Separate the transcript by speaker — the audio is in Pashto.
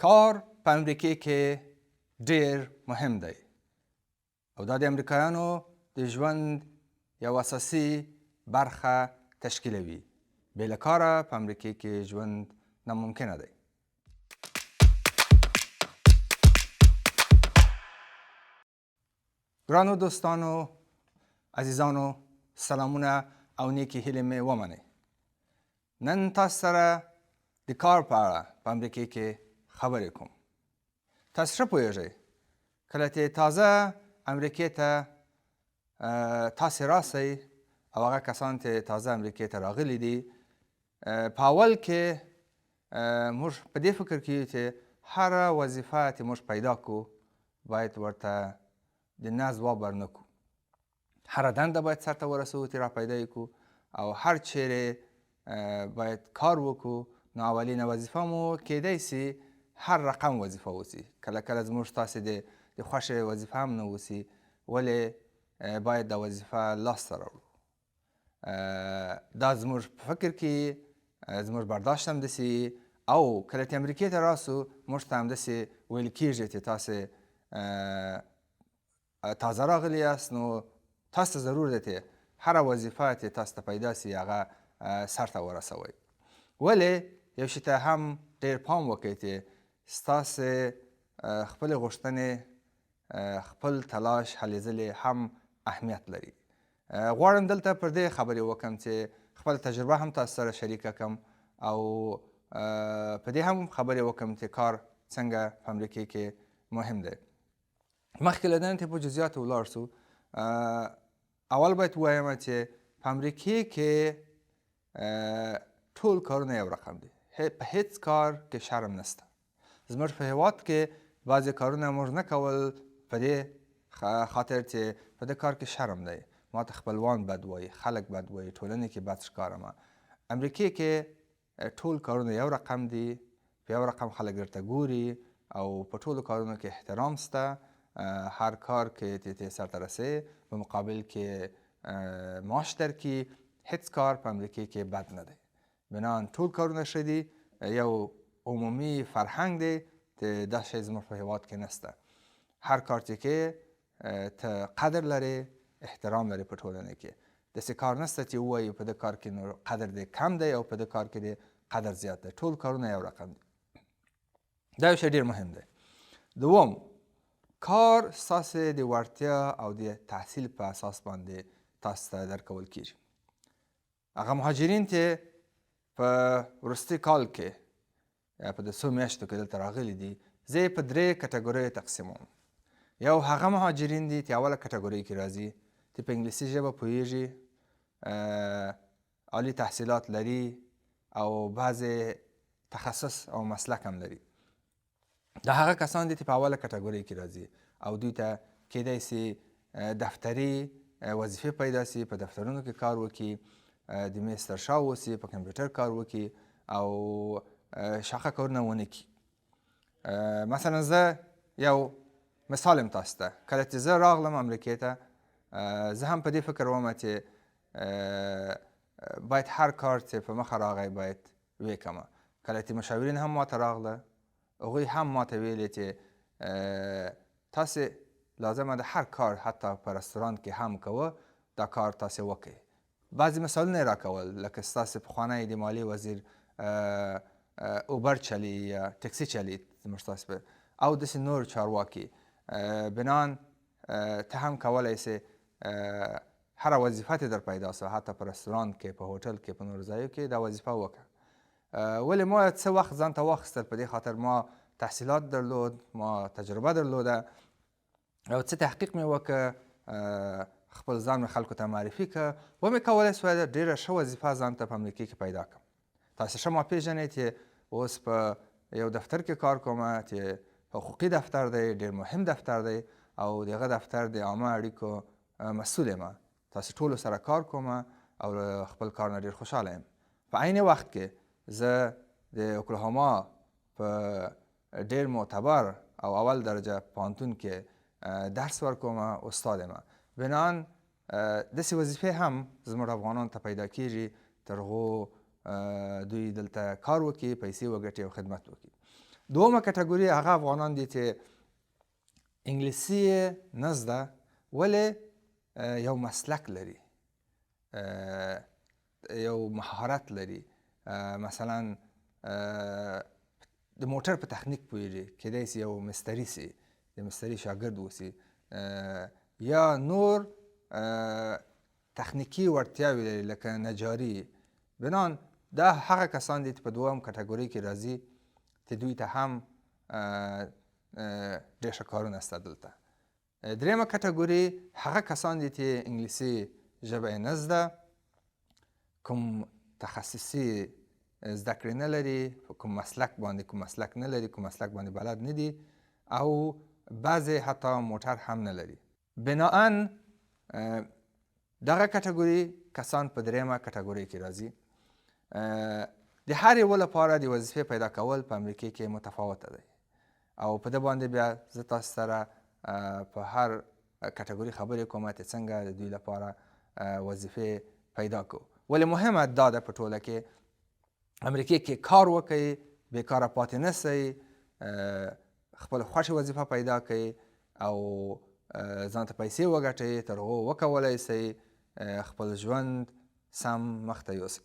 Speaker 1: کار په امریکې کې ډیر مهم دی او دا د امریکایانو د ژوند یو اساسي برخه تشکیلوي. بې له کاره په امریکې کې ژوند ناممکنه دی. ګرانو دوستانو، عزیزانو، سلامونه او نیکې هیلې مې ومنئ. نن تاسو سره د کار په اړه په امریکې کې خبرې کوم. تاسو ښه پوهیږئ کله چې تازه امریکې ته تاسې راسئ او هغه کسان چې تازه امریکې ته راغلي دي، په اول کې موږ په دې فکر کې یو چې هره وظیفه چې موږ پیدا کو باید ورته د نه ځواب ورنه کړو. هره دنده باید سرته ورسوو چې را پیدا یې کړو او هر چیرې باید کار وکړو، نو اولینه وظیفه مو کیدای سي هر رقم وظیفه اوسي. کله کله زموږ تاسې د خوښې وظیفه هم نه اوسي، ولې باید دا وظیفه لاسته راوړو. دا زموږ په فکر کې، زموږ برداشت هم داسې، او کله چې امریکې ته راسو موږ ته همداسې ویل کېږي چې تاسې تازه راغلي یاست، نو تاسو ته ضرور ده چې هره وظیفه چې تاسو ته پیدا سي هغه سرته ورسوئ. ولې یو شي ته هم ډېر پام وکړئ چې ستاسې خپلې غوښتنې، خپل تلاش، هلې ځلې هم اهمیت لري. غواړم دلته پر دې خبرې وکړم چې خپله تجربه هم تاسو سره شریکه کړم او په دې هم خبرې وکړم چې کار څنګه په امریکې کې مهم دی. مخکې له دې نه چې په جزئیاتو ولاړ سو، اول باید ووایم چې په امریکې کې ټول کارونه یو رقم دي، په هیڅ کار کې شرم نشته. زموږ په هیواد کې بعضې کارونه موږ نه کول په دې خاطر چې په دې کار کې شرم دی، ما ته خپلوان بد وایي، خلک بد وایي، ټولنې کې بد ښکارم. امریکې کې ټول کارونه یو رقم دي، په یو رقم خلک درته ګوري او په ټولو کارونو کې احترام سته. هر کار کې چې ته سرته رسې په مقابل کې معاش درکړي. هیڅ کار په امریکې کې بد نه دی، بنان ټول کارونه ښه دي. یو عمومي فرهنګ دی چې دا شی زموږ په هیواد کې نسته. هر کار چې کې ته قدر لرې، احترام لرې په ټولنه کې. داسې کار نسته چې ووایو په دې کار کې نو قدر دې کم دی او په دې کار کې دې قدر زیات دی. ټول کارونه یو رقم دي. دا یو شی ډیر مهم دی. دوم، کار ستاسې د وړتیا او د تحصیل په اساس باندې تاسو ته درکول کیږي. هغه مهاجرین چې په وروستي کال کې یا په د څو میاشتو کې دلته راغلي دي، زه یې په درې کټګوریو تقسیموم. یو هغه مهاجرین دي چې اوله کټګورۍ کې راځي، چې په انګلیسي ژبه پوهیږي، عالي تحصیلات لري او بعضې تخصص او مسلک هم لري. دا هغه کسان دي چې په اوله کټګورۍ کې راځي او دوی ته کیدای سي دفتري وظیفې پیدا سي، په دفترونو کې کار وکړي، د میز تر شا اوسي، په کمپیوټر کار وکړي او شاقه کارونه ونه کړي. مثلا زه یو مثال یم تاسو ته. کله چې زه راغلم امریکې ته، زه هم په دې فکر وم چې باید هر کار چې په مخه راغی باید ویې کم. کله چې مشاورین هم ماته راغله، هغوی هم ماته ویلې چې تاسې لازمه ده هر کار حتی په رستورانت کې هم کوه دا کار تاسې وکړئ. بعضې مثالونه یې راکول، لکه ستاسې پخوانی د مالیې وزیر اوبر چلی یا ټکسي چلی زموږ تاسې په او داسې نور چارواکي، بنان ته هم کولی سې هره وظیفه ته در پیدا سوه، حتی په رستورانت کې، په هوټل کې، په نورو ځایو کې دا وظیفه وکړه. ولې ما څه وخت ځان ته واخیستل، په دې خاطر ما تحصیلات درلود، ما تجربه درلوده او څه تحقیق مې وکړ، خپل ځان مې خلکو ته معرفي کړ، ومې کولی سوای ډېره ښه وظیفه ځان ته په امریکې کې پیدا کړم. تاسې ښه ما پېژنئ چې اوس په یو دفتر کې کار کوم چې حقوقي دفتر دی، ډېر مهم دفتر دی او د هغه دفتر د عامه اړیکو مسؤل یم. تاسې ټولو سره کار کوم او له خپل کار نه ډېر خوشحاله یم. په عین وخت کې زه د اوکلاهوما په ډېر معتبر او اول درجه پوهنتون کې درس ورکوم، استاد یم. بناً داسې وظیفې هم زموږ افغانانو ته پیدا کیږي تر هغو دوی دلته کار وکړي، پیسې وګټي او خدمت وکړي. دومه کټګوري هغه افغانان دي چې انګلیسي یې نه زده، ولې یو مسلک لري، یو مهارت لري. مثلا د موټر په تخنیک پوهېږي، کېدای سي یو مستري سي، د مستري شاګرد اوسي، یا نور تخنیکي وړتیاوې لري لکه نجاري. بنان دا هغه کسان دي چې په دوم کټګورۍ کې راځي چې دوی ته هم ډېر ښه کارونه شته دلته. درېیمه کټګوري هغه کسان دي چې انګلیسي ژبه یې نه زده، کوم تخصصي زده کړې نه لري، په کوم مسلک باندې کوم مسلک نه لري، کوم مسلک باندې بلد نه دي، او بعضې حتی موټر هم نه لري. بناءً دغه کټګوري کسان په درېیمه کټګورۍ کې راځي. د هر یوه لپاره د وظیفې پیدا کول په امریکې کې متفاوته دی، او په ده باندې بیا زه تاسو سره په هر کټګوري خبرې کوم چې څنګه د دوی لپاره وظیفې پیدا کوو. ولې مهمه دا ده په ټوله کې امریکې کې کار وکړئ، بیکاره پاتې نه سئ، خپل خوښې وظیفه پیدا کړئ او ځان ته پیسې وګټئ تر هغو وکولای سئ خپل ژوند سم مخته یوسئ.